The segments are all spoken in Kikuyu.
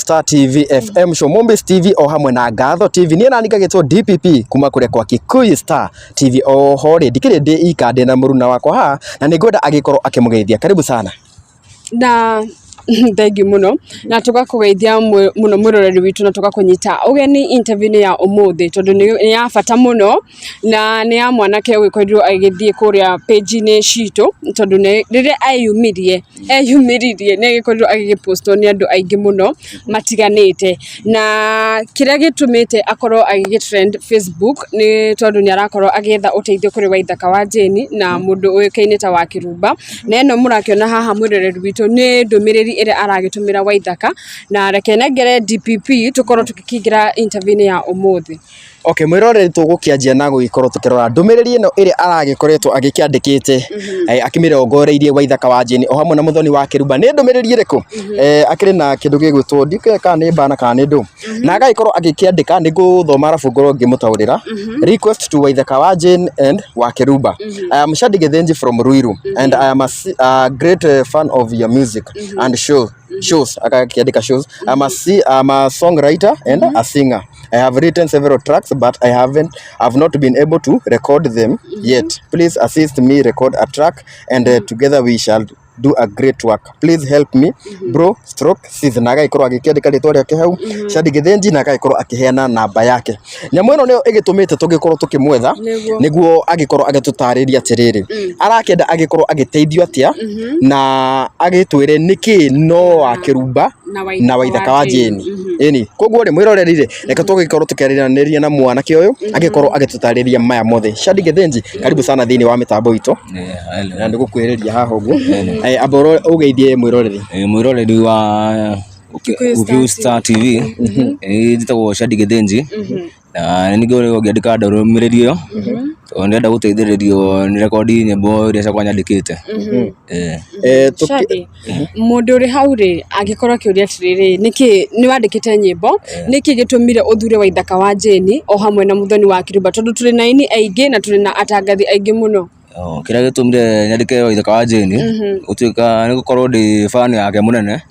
Star TV, FM Show, Mombis TV o hamwe na Ngatho TV. Niĩ nani ngagĩtwo DPP kuma kũrĩa kwa Kikuyu Star TV. Oho rĩ, ndikĩrĩ ndĩ ika, ndĩ na mũruna wakwa haha na nĩ ngwenda agĩkorwo akĩmũgeithia. Karibu sana. Na thengiũ mũno na tũgakũgeithia mũno mwĩroreri witũ na tũgakũnyita ũgeni interview-inĩ ya ũmũthĩ, tondũ nĩ ya bata mũno na nĩ ya mwanake ũgĩkorirwo agĩthiĩ kũrĩa page-inĩ citũ, tondũ rĩrĩa eyumirie eyumĩririe nĩ agĩkorirwo agĩgĩpostwo nĩ andũ aingĩ mũno matiganĩte. Na kĩrĩa gĩtũmĩte akorwo agĩgĩ trend Facebook nĩ tondũ nĩ arakorwo agĩetha ũteithio kũrĩ Waithaka wa Jane na mũndũ ũĩkaine ta wa Kĩrumba. Na ĩno mũrakĩona haha, mwĩroreri witũ, nĩ ndũmĩrĩri ĩrĩa aragĩtũmĩra Waithaka. Na reke nengere DPP tũkorwo tũgĩkĩingĩra interview-inĩ ya ũmũthĩ. Okay, mwĩroreri, tũgũkĩanjia na gũgĩkorwo tũkĩrora ndũmĩrĩri ĩno ĩrĩa aragĩkoretwo agĩkĩandĩkĩte akĩmĩrongoreirie Waithaka wa Jane o hamwe na Mũthoni wa Kĩrumba. Nĩ ndũmĩrĩri ĩrĩkũ? Akĩrĩ na kĩndũ gĩgwĩtwo, ndikũĩ kana nĩ bana kana nĩ ndũ, na agagĩkorwo agĩkĩandĩka, nĩ ngũthoma arabu ngorwo ngĩmũtaũrĩra. "Request to Waithaka wa Jane and wa Kĩrumba. I am Shadi Githinji from Ruiru and I am a great fan of your music and shows." Akakĩandĩka shows. "I'm a songwriter and a singer. I have written several tracks, but I haven't I've not been able to record them yet. Please assist me record a track and together we shall do a great work. Please help me, bro/sis." Na agagĩkorwo agĩkĩandĩka rĩtwa rĩake hau, Shadi Githinji, na agagĩkorwo akĩheana namba yake. Nyamũ ĩno nĩyo ĩgĩtũmĩte tũgĩkorwo tũkĩmwetha nĩguo agĩkorwo agĩtũtarĩria atĩrĩrĩ, arakĩenda agĩkorwo agĩteithio atĩa, na agĩtwĩre nĩkĩ no wa Kĩrumba na na Waithaka wa Jane. Ĩni koguo rĩ, mwĩroreri rĩ, reke tũgĩkorwo tũkĩaranĩria na mwanake ũyũ agĩkorwo agĩtũtarĩria maya mothe. Shadi Githinji, karibu sana thĩinĩ wa mĩtambo itũ, na nĩgũkwĩrĩria haha ũguo. Amba ũgeithie mwĩroreri. Mwĩroreri wa Kikuyu Star. Kikuyu Star TV, njĩtagwo Shadi Githinji na nĩ ningĩ ũngĩandĩka ndũmĩrĩri ĩyo tondũ ndĩrenda gũteithĩrĩrio nĩ rekondi nyĩmbo iria ciakwa nyandĩkĩte. Shadi, mũndũ ũrĩ hau rĩ, angĩkorwo akĩũria atĩrĩrĩ, nĩkĩ nĩ wandĩkĩte nyĩmbo, nĩkĩ gĩtũmire ũthure Waithaka wa Jane o hamwe na Mũthoni wa Kĩrumba, tondũ tũrĩ na aini aingĩ na tũrĩ na atangathi aingĩ mũno? Oh, kĩrĩa gĩtũmire nyandĩke Waithaka wa Jane gũtuĩka nĩ gũkorwo ndĩ fan yake mũnene.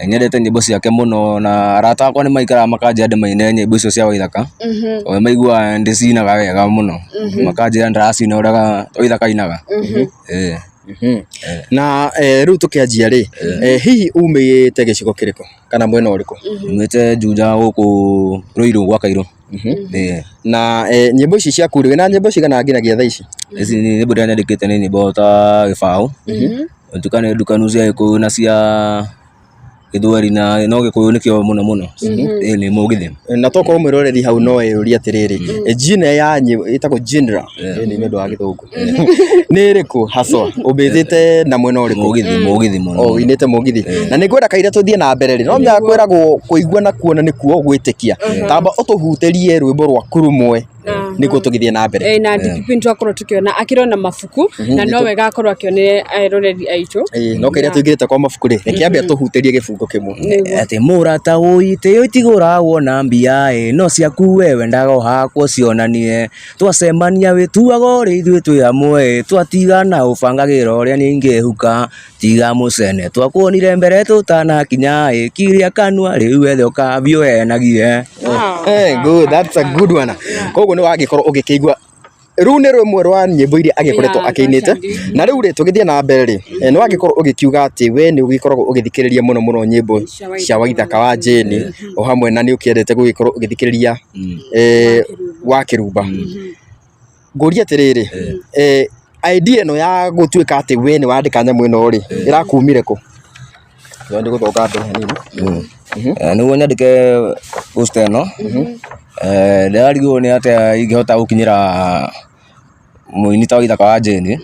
Nyendete nyĩmbo ciake mũno na arata akwa nĩ maikaraga makanjĩra ndĩmaine nyĩmbo icio cia Waithaka, tondũ maiguaga ndĩcinaga wega mũno, makanjĩra ndĩracina ũrĩa Waithaka ainaga. Na rĩu tũkĩanjia rĩ, hihi umĩte gĩcigo kĩrĩkũ kana mwena ũrĩkũ? Umĩte Juja, gũkũ Ruiru gwa Kairũ. Na nyĩmbo ici ciaku rĩ, wĩna nyĩmbo cigana nginyagia thaa ici? Ici nĩ nyĩmbo iria nyandĩkĩte, nĩ nyĩmbo ta gĩbaũ, ntukane ndukanu cia Gĩkũyũ na cia Gĩthweri, na no Gĩkũyũ nĩkĩo mũno mũno. Ĩĩ, nĩ mũgithi. Na tokorwo mwĩroreri hau no eyũrie atĩrĩrĩ, genre ya nyĩmbo ĩtagwo genre, ĩni nĩ ũndũ wa Gĩthũngũ, nĩ ĩrĩkũ haswa ũmbĩtĩte na mwena ũrĩkũ? Mũgithi, mũgithi mũno. O ũinĩte mũgithi. Na nĩ ngwenda kaira tũthiĩ na mbere rĩ, no nginya kwĩragwo kũigua na kuona nĩkuo gwĩtĩkia. Tamba ũtũhutĩrie rwĩmbo rwaku rũmwe nĩguo tũgĩthiĩ na mbere. Na DPP nĩ twakorwo tũkĩona akĩrona mabuku na no wega akorwo akĩonere eroreri aitũ. Ĩĩ, no kaira tũingĩrĩte kwa mabuku rĩ, reke ambe atũhutĩrie gĩbungo kĩmwe. Atĩ mũrata wũitĩ itigũragwo na mbia ĩ, no ciaku we wendaga ũhakwo cionanie, twacemania wĩtuaga ũrĩ ithuĩ twĩ hamwe ĩ, twatigana ũbangagĩra ũrĩa niĩ ingĩhuka, tiga mũcene twakuonire mbere tũtanakinya ĩ, kiria kanua rĩu wethe ũkambi ũhenagie. Good, that's a good one. Koguo nĩ wagĩkorwo ũgĩkĩigua rũu nĩ rũmwe rwa nyĩmbo iria agĩkoretwo Yeah, akĩinĩte. Shadi. Na rĩu rĩ, tũgĩthiĩ na mbere rĩ, nĩ wagĩkorwo ũgĩkiuga atĩ we nĩ ũgĩkoragwo ũgĩthikĩrĩria mũno mũno nyĩmbo Cia cia Waithaka wa Jane o hamwe na nĩ ũkĩendete gũgĩkorwo ũgĩthikĩrĩria wa Kĩrumba. Ngũrie atĩrĩrĩ, idea ĩno ya gũtuĩka atĩ we nĩ wandĩka nyamũ ĩno rĩ, ĩrakumire kũ? Nĩ gũthonga mbere hanini. Nĩguo nyandĩke post ĩno, ndĩrarigwo nĩ atĩa ingĩhota gũkinyĩra mũini ta Waithaka wa Jane.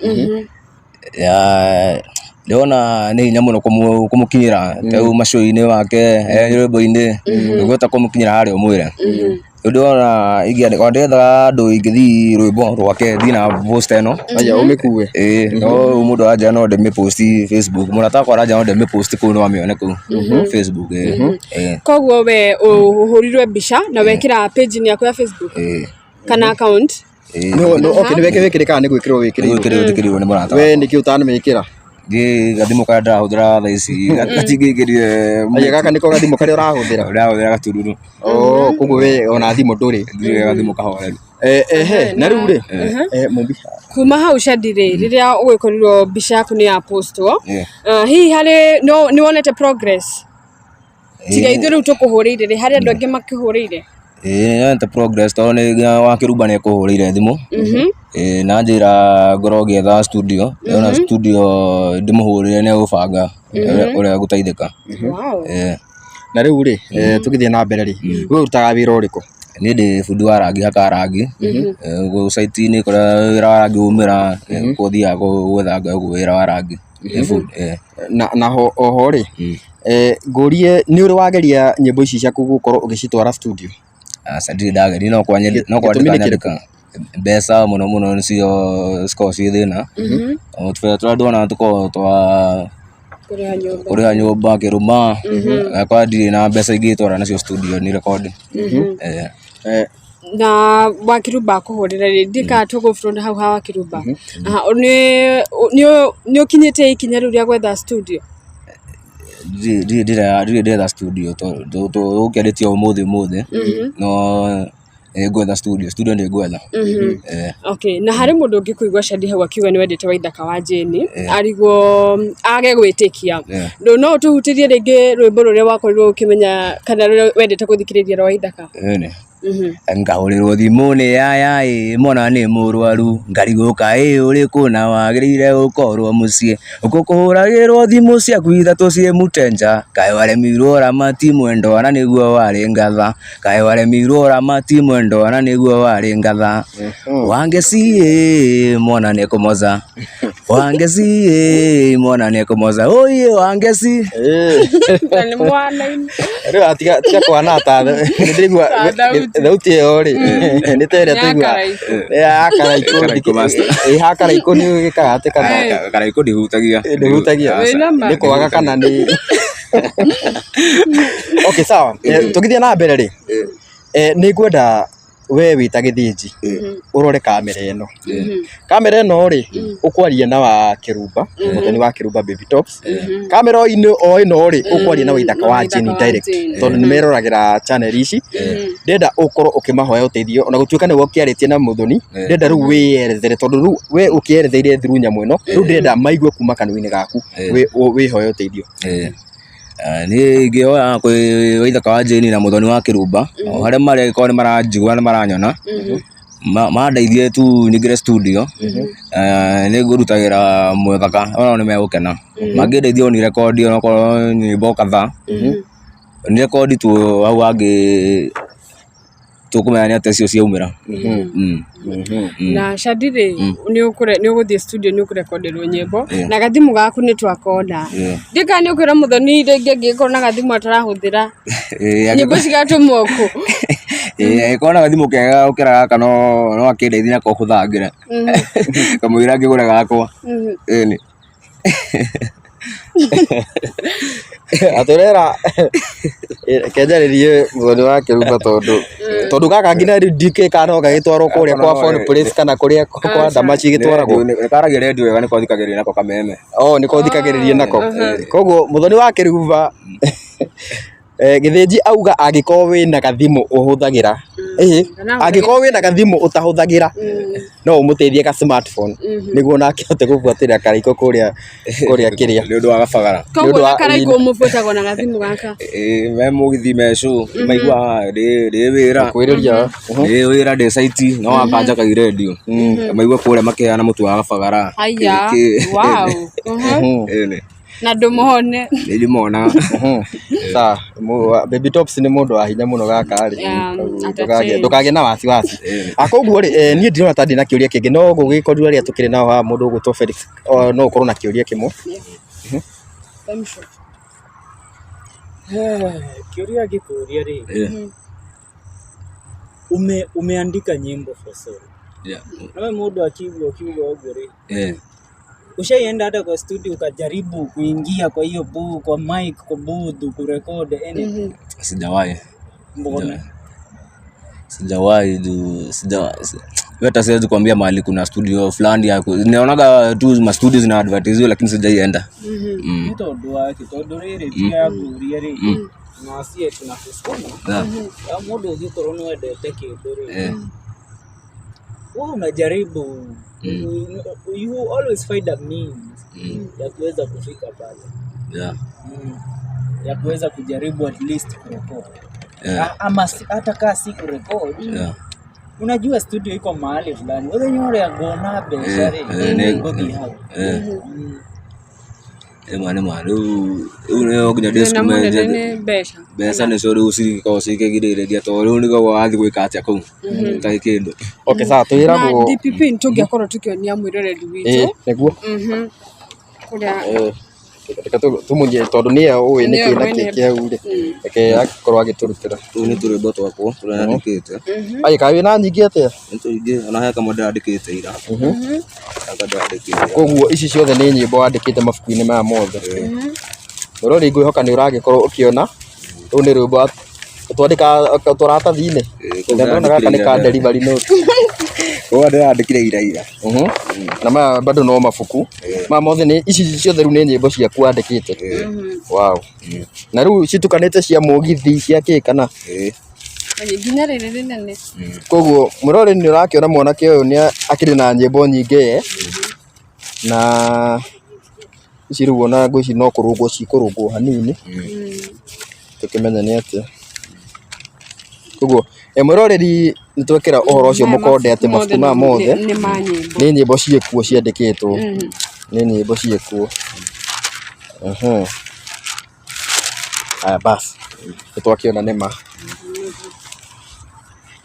Ndĩrona nĩ hinya mũno kũmũkinyĩra ta rĩu macũĩ-inĩ make, e rwĩmbo-inĩ, ndũngĩhota kũmũkinyĩra harĩa ũmwĩre. Rĩu ndĩrona ingĩandĩka, ndĩrethaga handũ ingĩthiĩ rwĩmbo rwake thiĩ na post ĩno. Aya ũmĩkue. Ĩĩ, no rĩu mũndũ aranjĩra no ndĩmĩpost Facebook, mũrata wakwa aranjĩra no ndĩmĩpost kũu, no amĩone kũu Facebook, ĩĩ. Ĩĩ. Koguo we ũhũrirwe mbica na wekĩra page-inĩ yaku ya Facebook kana account? Ĩĩ. No, okay, nĩ weke wĩkĩre kana nĩ gwĩkĩrwo wĩkĩrĩirwo? Gwĩkĩrĩrwo njĩkĩrĩirwo nĩ mũrata. We nĩkĩ ũtanamĩkĩra? Ndiĩ gathimũ karĩa ndĩrahũthĩra thaa ici gatingĩingĩria. Aya, gaka nĩko gathimũ karĩa ũrahũthĩra? Ndĩrahũthĩra gatururu. Oh, koguo we ona thimũ ndũrĩ? Ndirĩ, gathimũ kahoreru. Ehe, na rĩu rĩ, Mumbi. Kuma hau Shadi rĩ, rĩrĩa ũgĩkorirwo mbica yaku nĩ ya postwo, hihi harĩ no nĩ wonete progress? Tiga ithuĩ rĩu tũkũhũrĩire rĩ, harĩ andũ angĩ makĩhũrĩire? Ĩĩ nĩ nyonete progress tondũ nĩ nginya wa Kĩrumba nĩ ekũhũrĩire thimũ. Ĩĩ na anjĩra ngorwo ngĩetha studio, ndona studio ndĩmũhũrĩre nĩ egũbanga ũrĩa ngũteithĩka. Ĩĩ. Na rĩu rĩ, tũgĩthiĩ na mbere rĩ, we ũrutaga wĩra ũrĩkũ? Niĩ ndĩ bundi wa rangi, hakaga rangi. Gũkũ site-inĩ kũrĩa wĩra wa rangi waumĩra, nĩkuo thiaga gwetha wĩra wa rangi. Ndĩ bundi, ĩĩ. Na oho rĩ, ngũrie nĩ ũrĩ wageria nyĩmbo ici ciaku gũkorwo ũgĩcitwara studio? Aca ndirĩ ndageria, no Gĩtũmi kwandĩka nĩ kĩrĩkũ? nyandĩkaga. Mbeca mũno mũno nĩcio cikoragwo ciĩ thĩna. Tũbeca tũrĩa ndonaga tũkoragwo twa Kũrĩha nyũmba. Kũrĩha nyũmba, kĩrũma, ngakora ndirĩ na mbeca ingĩtwara nacio studio ni record. Na Wakĩrumba akũhũrĩra rĩ, ndiũĩ kana tũgũ hau ha Wakĩrumba. Aha, nĩ ũkinyĩtie ikinya rĩu rĩa gwetha studio? Ndirĩ ndetha studio tondũ tũgũkĩarĩtie ũmũthĩ ũmũthĩ, no nĩ ngwetha studio, studio nĩ ngwetha. Okay, na harĩ mũndũ ũngĩkũigua Shadi hau akiuga nĩ wendete Waithaka wa Jane, arigwo age gwĩtĩkia. No ũtũhutĩrie rĩngĩ rwĩmbo rũrĩa wakorirwo ũkĩmenya kana rũrĩa wendete gũthikĩrĩria rwa Waithaka? Ĩni. Ngahũrĩrwo thimũ nĩ yaya ĩ mwana nĩ mũrwaru, ngarigwo kaĩ ũrĩ kũ na wagĩrĩire gũkorwo mũciĩ, ũkũhũragĩrwo thimũ ciaku ithatũ ciĩ mũtenja, kaĩ waremirwo ũramati mwendwa na nĩguo warĩ ngatha, kaĩ waremirwo ũramati mwendwa na nĩguo warĩ ngatha, wangeci ĩ mwana nĩ kũmoca, wangeci ĩ mwana nĩ kũmoca, ũiĩ wangeci. Na nĩ mwana-inĩ. Rĩu atiga tiga kũhana ta nĩ ndĩraigua Ta thauti. thauti ĩyo rĩ, nĩ ta ĩrĩa Nĩ ya tũiguaga Karaikũ. Nĩ ya Karaikũ. Karaikũ master. Ĩ ha Karaikũ nĩ ũgĩkaga atĩ kana Karaikũ ndihutagia. Ndũhutagia? Wĩna ma? Nĩ kwaga kana nĩ Okay, sawa. Tũgĩthiĩ na mbere rĩ, nĩ ngwenda we wĩ ta Gĩthĩnji ũrore kamera ĩno. Kamera ĩno rĩ, ũkwaria na wa Kĩrumba, mũthoni wa Kĩrumba Baby Tops. Kamera o ĩno rĩ, ũkwaria na Waithaka wa Waithaka Jane wa direct Jane. tondũ nĩ meroragĩra channel ici. Ndĩrenda ũkorwo ũkĩmahoya ũteithio ona gũtuĩka nĩwe ũkĩarĩtie na Mũthoni, ndĩrenda rĩu wĩyerethere tondũ rĩu we ũkĩeretheire through nyamũ ĩno, rĩu ndĩrenda maigue kuma kanua-inĩ gaku wĩhoe ũteithio. Niĩ ingĩhoya kwĩ Waithaka wa Jane na Mũthoni wa Kĩrumba, o harĩa marĩ angĩkorwo nĩ maranjigua nĩ maranyona, mandeithie tu nyingĩre studio, nĩ ngũrutagĩra Mũthaka onao nĩ megũkena. Mangĩndeithia o ni record onokorwo nyĩmbo kadhaa, ni record tu hau hangĩ tũkũmenya nĩ atĩa icio ciaumĩra. Na Shadi rĩ, nĩ ũgũthiĩ studio nĩ ũkũrekonderwo nyĩmbo na gathimũ gaku nĩ twakona. Ndiũĩ kana nĩ ũkwĩra Mũthoni rĩngĩ angĩgĩkorwo na gathimũ atarahũthĩra, nyĩmbo cigatũmwo kũ? Angĩkorwo na gathimũ kega gũkĩra gaka no akĩndeithie nako hũthangĩre kamũira ngĩgũre gakwa. Ĩni. Atũrera kenjarĩrie Mũthoni wa Kĩrumba tondũ tondũ gaka nginya rĩu ndikĩũĩ kana no gagĩtwarwo kũrĩa kwa Phone Place kana kũrĩa kwa Damaci gĩtwaragwo. Karagia redio wega nĩko thikagĩrĩria nako kameme. Oh, nĩko ũthikagĩrĩria nako. Koguo Mũthoni wa Kĩrumba, Gĩthĩnji auga angĩkorwo wĩna gathimũ ũhũthagĩra, ĩhĩ, angĩkorwo wĩna gathimũ ũtahũthagĩra, no ũmũteithie ga smartphone nĩguo nake ahote gũbuatĩrĩra Karaikũ kũrĩa kũrĩa kĩrĩa. Nĩ ũndũ wa gabagara. Koguo na Karaikũ ũmũbuatagwo na gathimũ gaka. Ĩĩ me mũgithi me show maiguaga ndĩ wĩra. Kwĩrĩria. Ndĩ wĩra ndĩ site no wakanja kai redio. Maigua kũrĩa makĩheana mũtu wa gabagara. Haiya, wow. Ĩni. Na ndũmone. Nĩ ndĩmonaga. Sawa, Baby Tops nĩ mũndũ wa hinya mũno gaka rĩ. Yeah, Ndũkagĩe ndũkagĩe na wasiwasi. Koguo rĩ, niĩ ndirona ta ndĩna kĩũria kĩngĩ no gũgĩkorirwo arĩa tũkĩrĩ nao haha mũndũ ũgwĩtwo Felix, no ũkorwo na kĩũria kĩmwe. Kĩũria ngĩkũria rĩ, umeandika nyimbo for sale. Nawe mũndũ akigua ũkiuga ũguo rĩ, ushaienda hata kwa studio ukajaribu kuingia kwa hiyo kwa mic, kwa booth kurecord anything? Sijawahi. Mbona? Sijawahi juu sija hata siwezi kuambia mahali kuna studio fulani ya naonaga tu ma studio zina advertise lakini sijaienda. Nĩ tondũ wake tondũ rĩrĩ tiga ya kũria rĩ na sie tunakusukuma ya mũndũ ũngĩkorwo nĩ wendete kĩndũ rĩ, wewe unajaribu, you always find a means ya kuweza kufika pale, ya kuweza kujaribu at least kurecord, ama hata kaa si kurecord, unajua studio iko mahali fulani muthenya ũrĩa ngona mbeca rĩ, ngũthiĩ hau. Ĩma nĩ ma rĩu rĩu nĩyo nginya Thĩna ndĩcukume mũnene njethe nĩ mbeca. Mbeca nĩcio rĩu cigĩkoragwo cikĩgirĩrĩria tondũ rĩu nĩguo wathiĩ gwĩka atĩa kũu ũtarĩ kĩndũ. Okay, sawa, Na twĩragwo DPP nĩ tũngĩakorwo tũkĩonia mwĩroreri witũ nĩguo. Kũrĩa Reke tũmũnyie tondũ nĩye ũĩ Nĩwe nĩkĩ na mwene. kĩ kĩ hau rĩ, reke akorwo agĩtũrutĩra. Tũu nĩ tũrwĩmbo twakwa tũrĩa nyandĩkĩte. Ai, kaĩ wĩna nyingĩ atĩa? Nĩ tũingĩ, ona he kamwe ndĩrandĩkĩte ira. Gaka ndĩrandĩkĩte ira. Koguo ici ciothe nĩ nyĩmbo wandĩkĩte mabuku-inĩ maya mothe. Mũrori, ngwĩhoka nĩ ũragĩkorwo ũkĩona rũu nĩ rwĩmbo twandĩka tũratathi-inĩ. Kũu Na ndona gaka nĩ ka ndĩrandĩkire ira. delivery note. Kũu ndĩrandĩkire ira ira. Na maya bado no mabuku. Maya mothe nĩ ici ciothe rĩu nĩ nyĩmbo ciaku wandĩkĩte. Wow. Na rĩu citukanĩte cia mũgithi cia kĩ kana? Nginya rĩrĩ rĩnene. Koguo mũrori nĩ ũrakĩona mwanake ũyũ nĩ akĩrĩ na nyĩmbo nyingĩ ye. Na ici rĩu ona ngwĩciria no kũrũngwo cikũrũngwo hanini tũkĩmenye nĩ atĩa. Koguo mwĩroreri nĩ twekĩra ũhoro ũcio Maya mũkonde atĩ mabuku maya mothe nĩ ma nyĩmbo. Nĩ nyĩmbo ciĩkuo ciandĩkĩtwo. Nĩ nyĩmbo ciĩkuo. Haya basi, nĩ twakĩona nĩ ma.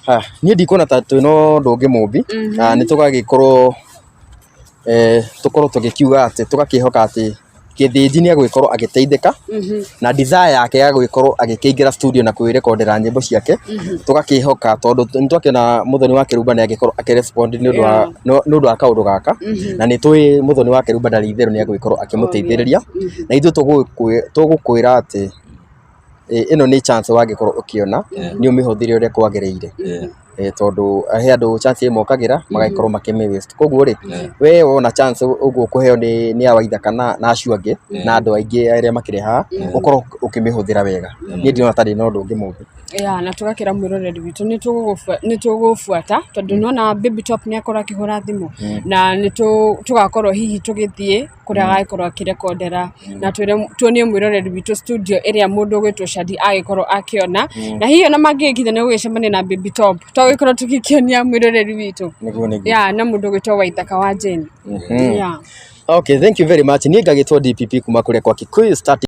Haya, niĩ ndikuona ta twĩna ũndũ ũngĩ mũmbi, na nĩ tũgagĩkorwo tũkorwo tũgĩkiuga atĩ tũgakĩhoka atĩ Kĩthĩnji nĩ egũgĩkorwo agĩteithĩka na desire yake ya gũgĩkorwo agĩkĩingĩra studio na kwĩrekondera nyĩmbo ciake. Tũgakĩhoka tondũ nĩ twakĩona Mũthoni wa Kĩrumba nĩ agĩkorwo akĩrespond nĩ ũndũ wa kaũndũ gaka, na nĩ tũĩ Mũthoni wa Kĩrumba ndarĩ itherũ nĩ egũgĩkorwo akĩmũteithĩrĩria, na ithuĩ tũgũkwĩra atĩ ĩno nĩ chance wangĩkorwo ũkĩona nĩ ũmĩhũthĩre ũrĩa kwagĩrĩire, tondũ he andũ chance ĩmokagĩra magagĩkorwo makĩmĩ waste. Koguo rĩ, we wona chance ũguo ũkũheo nĩ awaitha kana na acio angĩ na andũ aingĩ arĩa makĩrĩ haha, ũkorwo ũkĩmĩhũthĩra wega. Niĩ ndĩrona tarĩ na ũndũ ũngĩ mũũru. Ya, na tũgakĩra mwĩroreri witũ nĩ tũgũbuata tondũ nĩwona Baby Top nĩ akorwo akĩhũra thimũ na nĩ tũgakorwo hihi tũgĩthiĩ kũrĩa agagĩkorwo akĩrekondera na twĩre tuonie mwĩroreri witũ studio ĩrĩa mũndũ ũgwĩtwo Shadi agĩkorwo akĩona, na hihi ona mangĩgĩkinya nĩ gũgĩcemania na Baby Top twagĩkorwo tũgĩkĩonia mwĩroreri witũ. Nĩguo. Ya, na mũndũ ũgwĩtwo Waithaka wa Jane. Ya. Okay, thank you very much. Niĩ ngagĩtwo DPP kuma kũrĩa kwa Kikuyu Star.